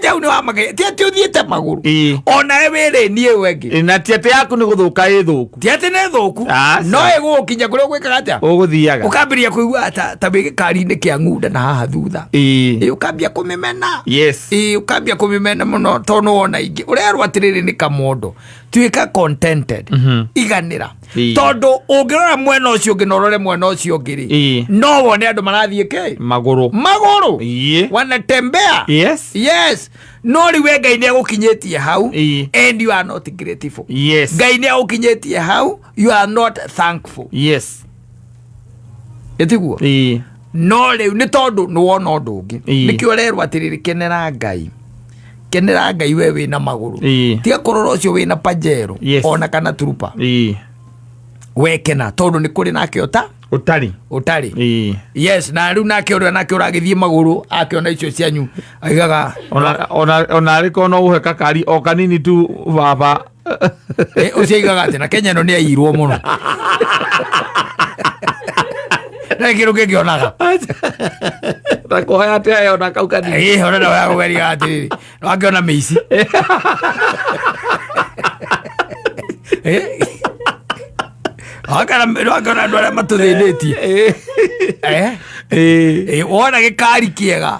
Wakinya hau nĩ wamake ti atĩ ũthiĩte magũrũ. Onawe wĩ lane ĩyo ĩngĩ. Na ti atĩ yaku nĩ gũthũka ĩ thũku. Ti atĩ nĩ thũku. Aca. No ĩgũgũkinya kũrĩa ũgwĩkaga atĩa? Ũgũthiaga. Ũkambĩrĩria kũigua ta wĩ gĩkari-inĩ kĩa ng'unda na haha thutha. Ĩ ũkambia kũmĩmena. Yes. Ĩ ũkambia kũmĩmena mũno tondũ nĩ wona ingĩ. Ũrerwo atĩrĩrĩ nĩ kamondo. Tuĩka contented. Iganĩra. Tondũ ũngĩrora mwena ũcio ũngĩ na ũrore mwena ũcio ũngĩ rĩ, no wone andũ marathiĩ kĩ? Magũrũ. Magũrũ. Wanatembea. Yes. Yes. No rĩu we Ngai nĩ agũkinyĩtie hau. And you are not grateful. Yes. Ngai nĩ agũkinyĩtie hau, you are not thankful. Yes. Ĩtiguo? No rĩu nĩ tondũ nĩ wona ũndũ ũngĩ. Nĩkĩo ũrerwo atĩrĩrĩ, kenera Ngai. Kenera Ngai we wĩna magũrũ. Tiga kũrora ũcio wĩna pajero. Yes. Ona kana turupa. We kena tondũ nĩ kũrĩ nake ũta Ũtarĩ. Ũtarĩ. Yes, na rĩu nake ũrĩa nake ũragĩthiĩ magũrũ akĩona icio cianyu aigaga Ona arĩ korwo no ũhe kakari o kanini tu baba. Ũcio aigaga atĩ na Kenya ĩno nĩ airwo mũno. Na kĩndũ kĩngĩonaga. Na kũhoya atĩ aheo na kau kanini. Ona no ya kũgeria atĩrĩrĩ, wakĩona mĩici. Wakĩona andũ arĩa matũthĩnĩtie. Wona gĩkari kĩega.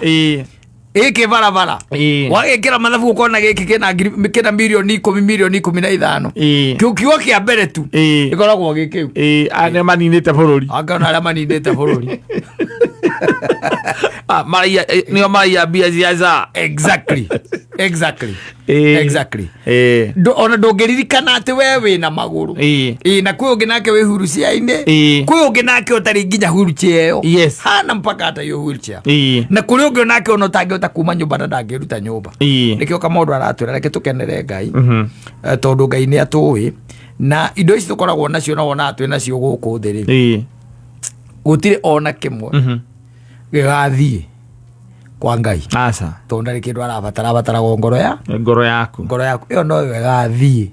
Gĩkĩ barabara. Wagĩkĩra mathabu ũkona gĩkĩ kĩna kĩna mirioni 10, mirioni 15. Kĩu kiugo kĩa mbere tu. Gĩkoragwo gĩ kĩu. Aya nĩ maninĩte bũrũri. Wakĩona arĩa maninĩte bũrũri. Maraiya, nĩo maraiya mbia cia SHA. Exactly. Exactly. Exactly. Ona ndũngĩririkana atĩ we wĩna magũrũ. Na kwĩ ũngĩ nake wĩ wheelchair-inĩ. Kwĩ ũngĩ nake ũtarĩ nginya wheelchair ĩyo. Yes. Hana mpaka hata hiyo wheelchair. Na kũrĩ ũngĩ onake ona ũtangĩhota kuma nyũmba na ndangĩruta nyũmba. Nĩkĩo Kamondo aratwĩra reke tũkenere Ngai. Tondũ Ngai nĩ atũĩ. Na indo ici tũkoragwo nacio na wonaga twĩ nacio gũkũ thĩ rĩ. Gũtirĩ ona kĩmwe gĩgathiĩ kwa Ngai. Aca. Tondũ ndarĩ kĩndũ arabatara, abataraga ngoro ya ngoro yaku. Ngoro yaku ĩyo noyo ĩgathiĩ.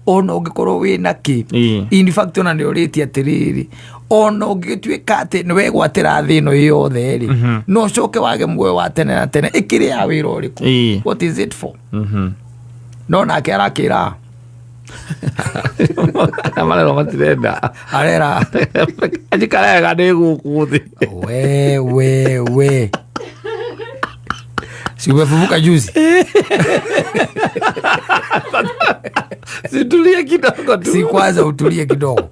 Ona ũngĩkorwo wĩna kĩ. In fact ona nĩ ũrĩtie atĩrĩrĩ, ona ũngĩtuĩka atĩ nĩ wegwatĩra thĩ ĩno yothe rĩ, no ũcoke wage muoyo wa tene na tene, ĩkĩrĩ ya wĩra ũrĩkũ? What is it for? No nake arakĩra Marerwo matirenda. Arera njikara wega nĩ gũkũ thĩ. We we we, si umefufuka juzi? Situlie kidogo tu. Si kwanza utulie kidogo.